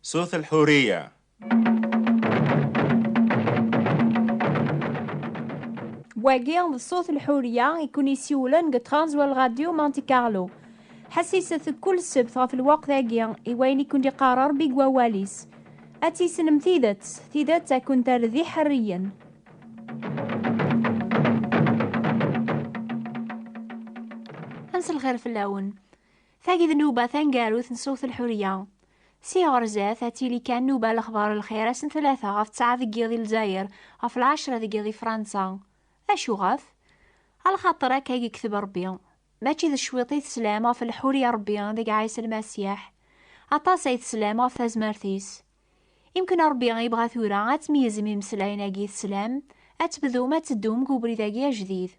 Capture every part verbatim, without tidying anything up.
Sut el-Hurriya. Wagi d Sut el-Hurriya i kun-isiwlen deg Transwal Radio Monte Carlo. Ḥassiset kul ssebt ɣef lweqt-agi i wayen i kun-d-iqqar Ṛebbi deg wawal-is. Ad tissnem tidet, tidet ad kun-terr d iḥerriyen. Ad nselxir fell-awen. Tagi d nnuba taneggarut n Sut el-Hurriya. Si ɣer zdat, ad tili kan nnuba n lexbar n lxir ass n tlata ɣef ttesɛa deg yiḍ i Lezzayer, ɣef lɛecra deg yiḍ i Fransa. Acuɣef? Alaxaṭer akka i yekteb Ṛebbi. Mačči d cwiṭ i teslam ɣef lḥuriya n Ṛebbi deg Ɛisa Lmasiḥ. Aṭas ay teslam ɣef tazmert-is. Imken Ṛebbi yebɣa tura ad tmeyyzem imeslayen-agi teslam, ad tebdum ad teddum deg ubrid-agi ajdid.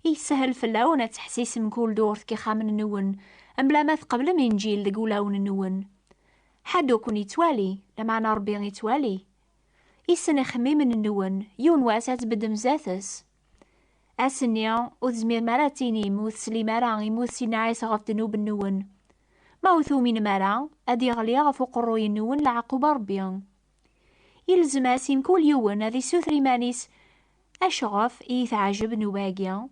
Yeshel fell-awen ad teḥsisem kul ddurt deg ixxamen-nwen, mebla ma tqeblem Inǧil deg wulawen-nwen. Ḥedd ur ken-yettwali, lameɛna Ṛebbi yettwali. Issen ixemmimen-nwen, yiwen wass ad tbeddem zdat-s. Ass-nni, ur tezmirem ara ad tinim ur teslim ara imi ur tessin Ɛisa ɣef ddnub-nwen. Ma ur tuminem ara, ad iɣli ɣef uqerruy-nwen leɛqub n Ṛebbi. Ilzem-as i mkul yiwen ad isuter iman-is, acuɣef i yi-teɛjeb nnuba-agi?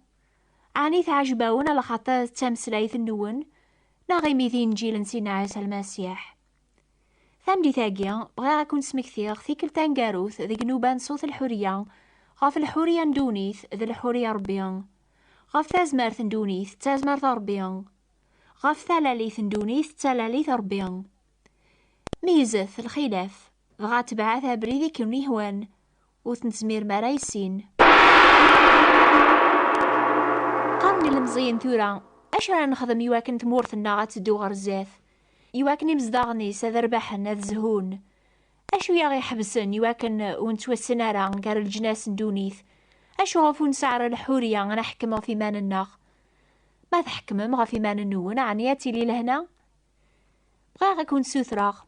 Ɛni teɛjeb-awen alaxaṭer d tameslayt-nwen, neɣ imi d Inǧil n Sidna Ɛisa Lmasiḥ? Tameddit-agi, bɣiɣ ad ken-smektiɣ tikkelt taneggarut deg nnuba n Sut el-Hurriya, ɣef lḥuriya n ddunit d lḥuriya n Ṛebbi, ɣef tazmert n ddunit d tazmert n Ṛebbi, ɣef talalit n ddunit d talalit n Ṛebbi. Meyyzet lxilaf, dɣa tebɛet abrid i ken-ihwan, ur ten-tezmirem ara i sin. Qqaren ilemẓiyen tura, acu ara nexdem iwakken tmurt-nneɣ ad teddu ɣer zdat, iwakken imezdaɣen-is ad rbaḥen, ad zhun? Acu i aɣ-iḥebsen iwakken ur nettwassen ara gar leǧnas n ddunit? Acuɣef ur nesɛi ara lḥuriya ad neḥkem ɣef iman-nneɣ? Ma tḥekmem ɣef iman-nwen, ɛni ad tili lehna? Bɣiɣ ad ken-ssutreɣ.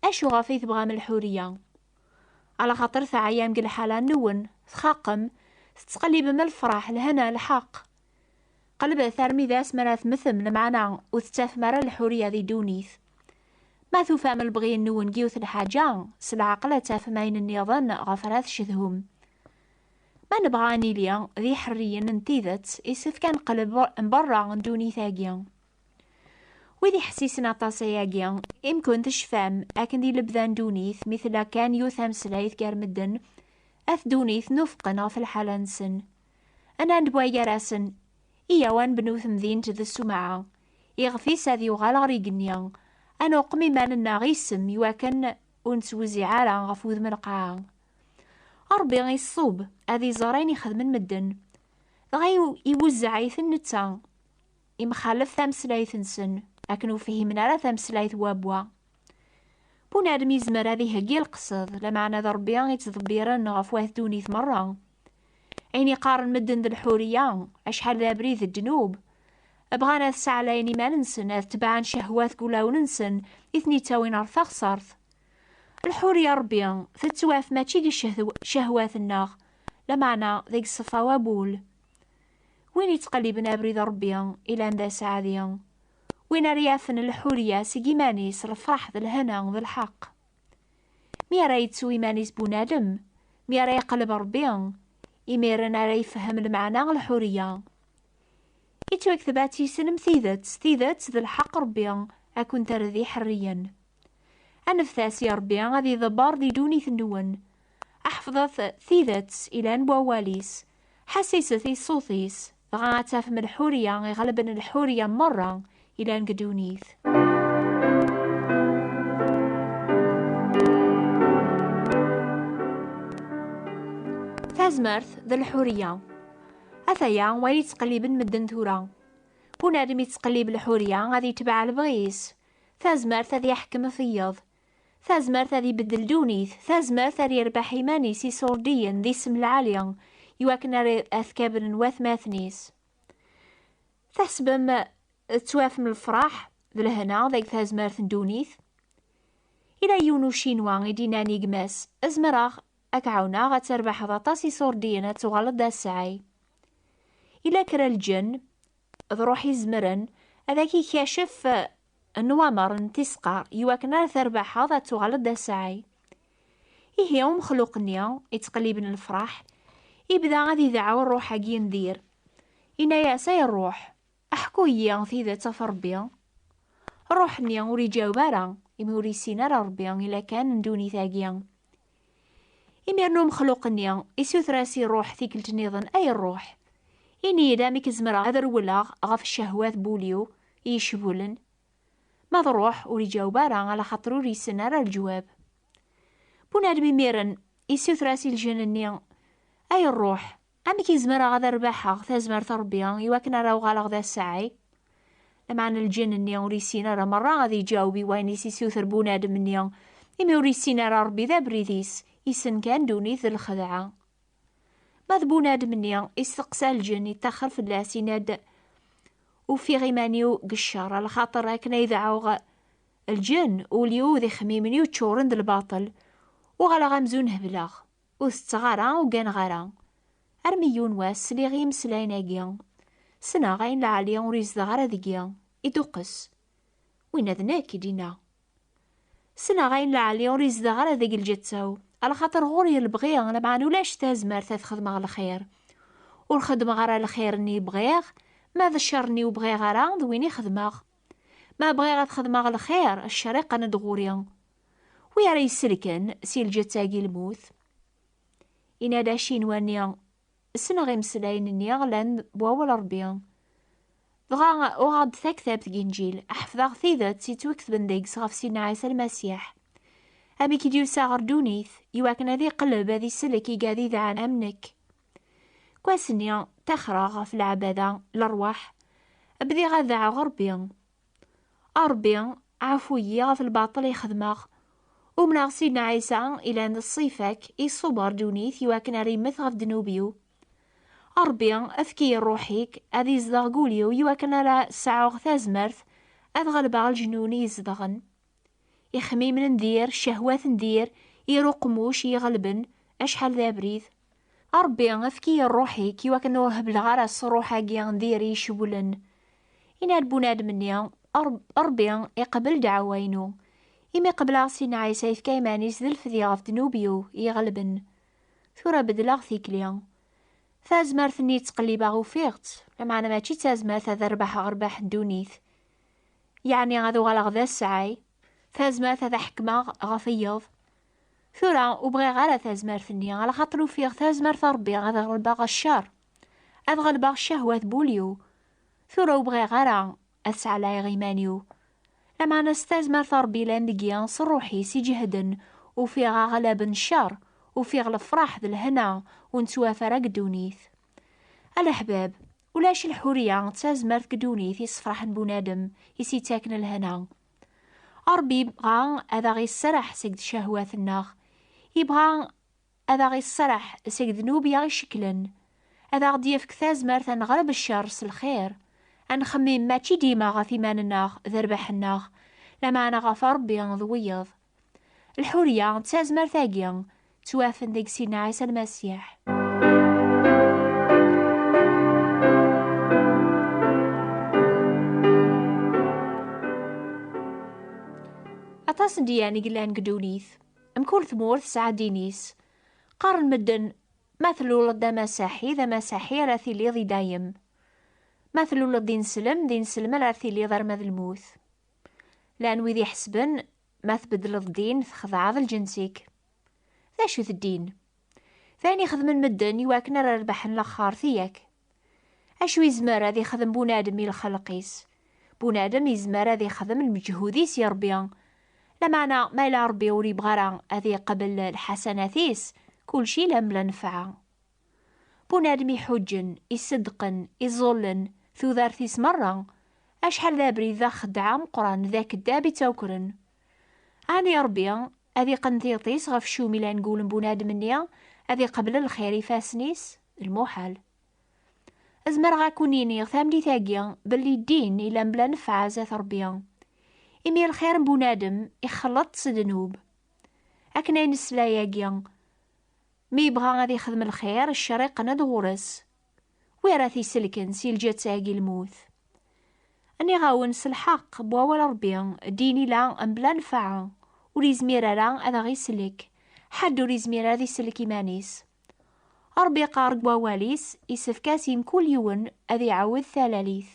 Acuɣef i tebɣam lḥuriya? Alaxaṭer teɛyam deg lḥala-nwen, txaqem, tettqellibem lefraḥ, lehna, lḥeqq. Qelbet armi d ass mi ara temmtem, lameɛna ur tettafem ara lḥuriya di ddunit. Ma tufam lebɣi-nwen deg yiwet lḥaǧa, s leɛqel ad tafem ayen nniḍen ɣef ara tcedhum. Ma nebɣa ad nili d iḥerriyen n tidet, isefk ad neqqel b-, n berra n ddunit-agi. Wid iḥessisen aṭas ayagi, imken tecfam akken di lebda n ddunit mi tella kan yiwet tameslayt gar medden, at ddunit nufqen ɣef lḥala-nsen. Anan-d way gar-asen, iyaw ad nebnu temdint d ssumɛa, iɣef-is ad yuɣal ɣer igenni, ad nuqem iman-nneɣ isem iwakken ur nettwezziɛ ara ɣef wudem n lqaɛa. Ṛebbi iṣṣub ad iẓer ayen ixedmen medden, dɣa iw-, iwezzeɛ-iten netta. Imxalef tameslayt-nsen, akken ur fhimen ara tameslayt n wabwa. Bunadem yezmer ad iheggi lqesd, lameɛna d Ṛebbi i yettḍebbiren ɣef wat ddunit merra. Ayen iqqaren medden d lḥuriya, acḥal d abrid d ddnub. Bɣan ad sseɛlayen iman-nsen, ad tebɛen cehwat deg wulawen-nsen, i ten-ittawin ɣer taɣsert. Lḥuriya n Ṛebbi tettwaf mačči deg ccehw-, ccehwat-nneɣ, lameɛna deg ṣṣefa wabul. Win yettqelliben abrid n Ṛebbi ilan d aseɛdi. Win ara yafen lḥuriya seg iman-is, lefraḥ d lhena d lḥeqq. Mi ara yettu iman-is bunadem, mi ara yeqleb Ṛebbi, imiren ara yefhem lmeɛna n lḥuriya. Yettwakteb ad tissnem tidet, tidet d lḥeqq Ṛebbi, ad ken-terr d iḥerriyen. Aneftas i Ṛebbi ad iḍebber di ddunit-nwen. Ḥefḍet tidet ilan n wawal-is. Ḥassiset i ṣṣut-is, dɣa ad tafem lḥuriya iɣelben lḥuriya merra ilan deg ddunit. Tazmert d lḥuriya. Ataya wayen yettqelliben medden tura. Bunadem yettqellib lḥuriya ad yetbeɛ lebɣi-is. Tazmert ad yeḥkem ɣef wiyeḍ. Tazmert ad ibeddel ddunit. Tazmert ad yerbeḥ iman-is iṣurdiyen d isem lɛali, iwakken ar, ad t-kabren watmaten-is. Tḥesbem tettwafem lefraḥ d lehna deg tazmert n ddunit? Ila yiwen ucinwa i d-yennan i gma-s, "Zemreɣ ad k-ɛawneɣ ad terbeḥeḍ aṭas iṣurdiyen, ad tuɣaleḍ d asɛay." Ila kra lǧen d ṛuḥ izemren ad ak-ikacef, eh, n wamer n tisqar iwakken ara terbaḥeḍ ad tuɣaleḍ d asɛay. Ihi umexluq-nni ittqelliben lefraḥ, ibda ad ideɛɛu ṛṛuḥ-agi n dir. Inna-yas: "Ay ṛṛuḥ, ḥku-yi tidet ɣef Ṛebbi." Ṛṛuḥ-nni ur iǧaweb ara, imi ur issin ara Ṛebbi ila kan n ddunit-agi. Imiren umexluq-nni isuter-as i ṛṛuḥ tikkelt nniḍen: "Ay ṛṛuḥ, ini-yi-d amek zemreɣ ad rewleɣ ɣef ccehwat n wul-iw i yecbulen." Ma d ṛṛuḥ ur iǧaweb ara, ala xaṭer ur yessin ara leǧwab. Bunadem imiren isuter-as i lǧen-nni: "Ay ṛṛuḥ, amek i zemreɣ ad rbaḥeɣ tazmert n Ṛebbi iwakken ara uɣaleɣ d asɛay?" Lameɛna lǧen-nni ur yessin ara merra ad iǧaweb i wayen i s-isuter bunadem-nni, imi ur yessin ara Ṛebbi d abrid-is, issen kan ddunit d lxedɛa. Ma d bunadem-nni isteqsa lǧen, ittaxer fell-as, inna-d: "Ufiɣ iman-iw deg ccer, ala xaṭer akken ay dɛuɣ lǧen, ul-iw d ixemmimen-iw ččuren d lbaṭel, uɣaleɣ amzun hebleɣ, ur tetteɣ ara, ur gganeɣ ara. Armi yiwen wass sliɣ i imeslayen-agi, ssneɣ ayen lɛali ur yezdeɣ ara deg-i." Iduqqes. "Winna d nekk," i d-inna. "Ssneɣ ayen lɛali ur yezdeɣ ara deg lǧetta-w, ala xaṭer ɣur-i lebɣi, lameɛna ulac tazmert ad xedmeɣ lxir. Ur xeddmeɣ ara lxir-nni bɣiɣ, ma d ccer-nni ur bɣiɣ ara, d win i xedmeɣ. Ma bɣiɣ ad xedmeɣ lxir, ccer iqqen-d ɣur-i. Wi ara yi-selken si lǧetta-agi lmut?" Inna-d acinwa-nni: "Ssneɣ imeslayen-nni llan n wawal Ṛebbi. Dɣa uɣeɣ-d taktabt deg Inǧil, ḥefḍeɣ tidet yettwaketben deg-s ɣef Sidna Ɛisa Lmasiḥ, amek i d-yusa ɣer ddunit iwakken ad iqelleb, ad isellek igad idɛan am nekk. Deg wass-nni, ttaxreɣ ɣef leɛbada n lerwaḥ, bdiɣ ad dɛuɣ Ṛebbi. A Ṛebbi, ɛfu-yi ɣef lbaṭel i xedmeɣ. Umneɣ Sidna Ɛisa ilan d ṣṣifa-k, iṣubb ɣer ddunit iwakken ara yemmet ɣef ddnub-iw. A Ṛebbi, efk-iyi ṛṛuḥ-ik ad izdeɣ deg wul-iw iwakken ara sɛuɣ tazmert ad ɣelbeɣ leǧnun i izedɣen. Ixemmimen n dir, ccehwat n dir, yir uqemmuc i iɣelben, acḥal d abrid. A Ṛebbi, efk-iyi ṛṛuḥ-ik iwakken ur hebleɣ ara s ṛṛuḥ-agi n dir i icewwlen." Inna-d bunadem-nni: "A Ṛeb-, Ṛebbi iqbel ddeɛwa-inu. Imi qebleɣ Sidna Ɛisa yefka iman-is d lefdi ɣef ddnub-iw i iɣelben. Tura beddleɣ tikli. Tazmert-nni ttqellibeɣ ufiɣ-tt, lameɛna mačči d tazmert ad rbaḥeɣ rrbeḥ n ddunit, yeɛni ad uɣaleɣ d asɛay, tazmert ad ḥekmeɣ ɣef wiyeḍ. Tura ur bɣiɣ ara tazmert-nni, ala xaṭer ufiɣ tazmert n Ṛebbi ad ɣelbeɣ ccer, ad ɣelbeɣ ccehwat n wul-iw. Tura ur bɣiɣ ara ad sɛlayeɣ iman-iw, lameɛna s tazmert n Ṛebbi yellan deg-i, s ṛṛuḥ-is iǧehden, ufiɣ aɣlab n ccer, ufiɣ lefṛaḥ d lehna ur nettwaf ara deg ddunit. A leḥbab, ulac lḥuriya d tazmert deg ddunit yessefṛaḥen bunadem, i s-yettaken lehna. Ṛebbi yebɣa ad aɣ-yesserreḥ seg ccehwat-nneɣ, yebɣa ad aɣ-isserreḥ seg ddnub i aɣ-icekklen, ad aɣ-d-yefk tazmert ad neɣleb ccer s lxir, ad nxemmim mačči dima ɣef iman-nneɣ d rrbeḥ-nneɣ, lameɛna ɣef Ṛebbi d wiyeḍ. Lḥuriya d tazmert-agi ttwafen deg Sidna Ɛisa Lmasiḥ. Aṭas n dyan i yellan deg ddunit. Mkul tmurt tesɛa ddin-is. Qqaren medden, ma tluleḍ d amasaḥi, d amasaḥi ara tiliḍ i dayem. Ma tluleḍ d ineslem, d ineslem ara tiliḍ arma d lmut. Llan wid iḥesben, ma tbeddleḍ ddin, txedɛeḍ lǧens-ik. D acu-t ddin? D ayen i xedmen medden i wakken ara rebḥen laxert, yak? Acu yezmer ad ixdem bunadem i lxelq-is? Bunadem yezmer ad ixdem lmeǧhud-is i Ṛebbi. Lameɛna ma yella Ṛebbi ur yebɣi ara ad iqbel lḥasanat-is, kulci yella mebla nnfeɛ. Bunadem iḥuǧǧen, iṣeddqen, iẓẓullen, tudert-is merra, acḥal d abrid d axedɛa ameqqran, d akeddab i ttawkren. Ɛni Ṛebbi ad iqqen tiṭ-is ɣef ccum ilan deg wul n bunadem-nni, ad iqbel lxir ifassen-is? Lmuḥal. Zemreɣ ad kun-iniɣ tameddit-agi belli ddin yella mebla nnfeɛ zdat Ṛebbi, imi lxir n bunadem ixelleḍ-t s ddnub. Akken ay nesla yagi, mi yebɣa ad ixdem lxir, ccer iqqen-d ɣur-s. Wi ara t-iselken si lǧetta-agi lmut? Nniɣ-awen s lḥeqq, n wawal Ṛebbi, ddin ila mebla nnfeɛ, ur izmir ara ad aɣ-isellek. Ḥedd ur izmir ad isellek iman-is. Ṛebbi yeqqar deg wawal-is, isefk-as i mkul yiwen ad iɛawed talalit.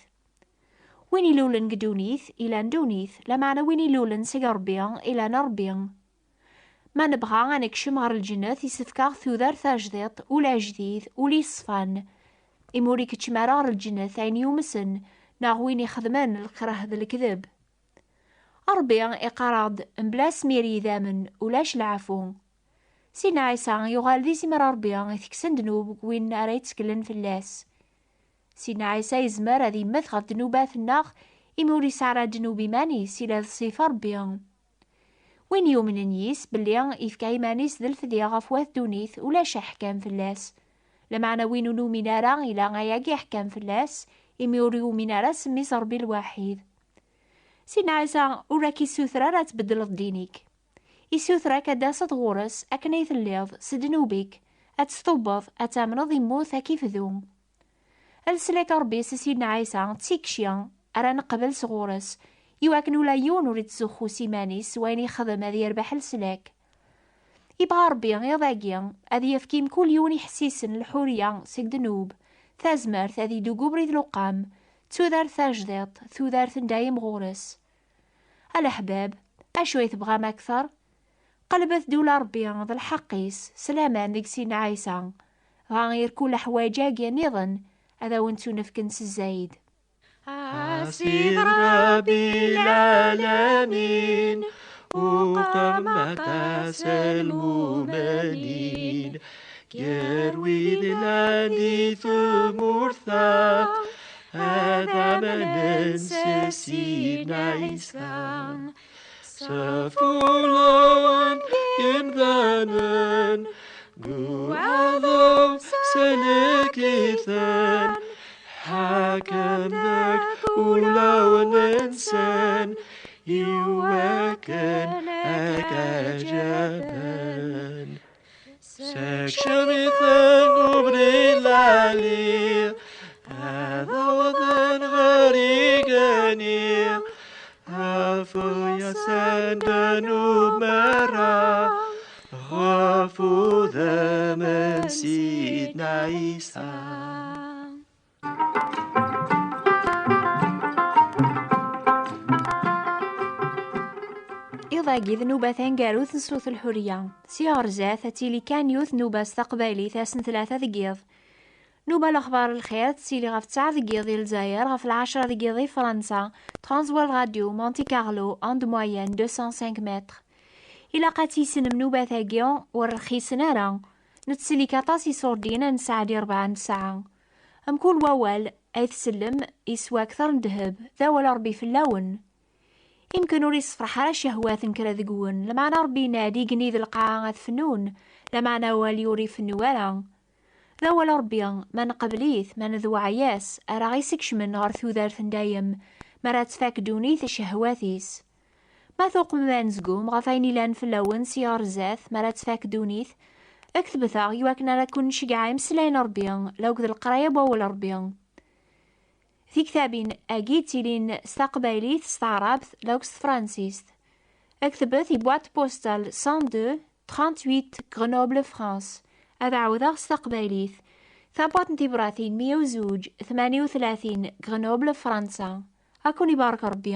Win ilulen deg ddunit, ilan ddunit, lameɛna win ilulen seg Ṛebbi, ilan Ṛebbi. Ma nebɣa ad nekcem ɣer lǧennet, isefk-aɣ tudert tajdiṭ, ul ajdid, ul iṣfan. Imi ur ikeččem ara ɣer lǧennet ayen yumsen, neɣ win ixedmen lkreh d lekdeb. Ṛebbi iqqar-aɣ-d, mebla asmir n yidammen, ulac leɛfu. Sidna Ɛisa yuɣal d izimer n Ṛebbi, iteksen ddnub n win ara yetteklen fell-as. Sidna Ɛisa yezmer ad yemmet ɣef ddnubat-nneɣ, imi ur yesɛi ara ddnub iman-is, ila d ṣṣifa Ṛebbi. Win yumnen yis belli ifka iman-is d lfedya ɣef wat ddunit, ulac aḥkam fell-as. Lameɛna win ur numin ara, ila ayagi aḥkam fell-as, imi ur yumin ara s mmi-s Ṛebbi lwaḥid. Sidna Ɛisa ur ak-issuter ara ad tbeddleḍ ddin-ik. Issuter-ak ad d-taseḍ ɣur-s akken ay telliḍ, s ddnub-ik, ad testubeḍ, ad tamneḍ immut ad k-ifdu. Leslak n Ṛebbi s Sidna Ɛisa d tikci ara neqbel sɣur-s, iwakken ula yiwen ur ittzuxxu s iman-is s wayen yexdem ad yerbeḥ leslak. Ibɣa Ṛebbi iḍ-agi ad yefk i mkul yiwen iḥessisen lḥuriya seg ddnub, tazmert ad idug ubrid luqam, tudert tajdiṭ, tudert n dayem ɣur-s. A leḥbab, acu ay tebɣam akteṛ? Qelbet-d ula Ṛebbi d lḥeqq-is s laman deg Sidna Ɛisa, dɣa irkul leḥwayeǧ-agi nniḍen ad awen-ttunefken s zzayed. A Sidi Ṛebbi lɛalamin, uqem aṭas n lmumenin, gar wid llan di tmurt-a, ad amnen s Sidna Ɛisa. Sefulawen imdanen, guɛaḍeɣ sellek-iten, ḥakem deg ulawen-nsen, iwakken ad k-ɛǧaben. Sekcem-iten ubrid lɛali, ad awḍen ɣer igenni, ɛfu-yasen ddnub merra, ɣef udem n Sidna Ɛisa. Iḍ-agi d nnuba taneggarut n Sut Lḥuriya. Si ɣer zdat, ad tili kan yiwet nnuba s taqbaylit ass n tlata deg yiḍ. Nnuba lexbar n lxir tettili ɣef ttesɛa deg yiḍ di Lezzayer, ɣef lɛecra deg yiḍ di Fransa, Transworld Radio, Monte Carlo, onde moyenne deux cent cinq mètres. Ilaq ad tt-issnem nnubat-agi, ur rxisen ara. Nettsellik aṭas iṣurdiyen ad nesɛeddi rebɛa n ssaɛa. Mkul wawal ay tsellem, yeswa akter n ddheb, d awal n Ṛebbi fell-awen. Imken ur yessefṛaḥ ara ccehwat n kra deg-wen, lameɛna Ṛebbi yenna-d, igenni d lqaɛa ad fnun, lameɛna awal-iw ur ifennu ara. D awal n Ṛebbi, ma nqebl-it, ma nedweɛ yas, ara ɣ-isekcmen ɣer tudert n dayem, mi ara tfak ddunit ccehwat-is. Ma tuqmem anezgum ɣef wayen ilan fell-awen si ɣer zdat, mi ara tfak ddunit, ktbet-aɣ iwakken ara ken-nceggeɛ imeslayen n Ṛebbi, la akked leqraya n wawal n Ṛebbi. Tiktabin-agi ttilin s taqbaylit, s taɛrabt, la akked s tefransist. Ktbet i boîte postale cent deux, trente-huit, Grenoble, France. Ad ɛawdeɣ s taqbaylit. Tabwaṭ n tibratin meyya u zewǧ, tmanya u tlatin, Grenoble, Fransa. Ad ken-ibarek Ṛebbi.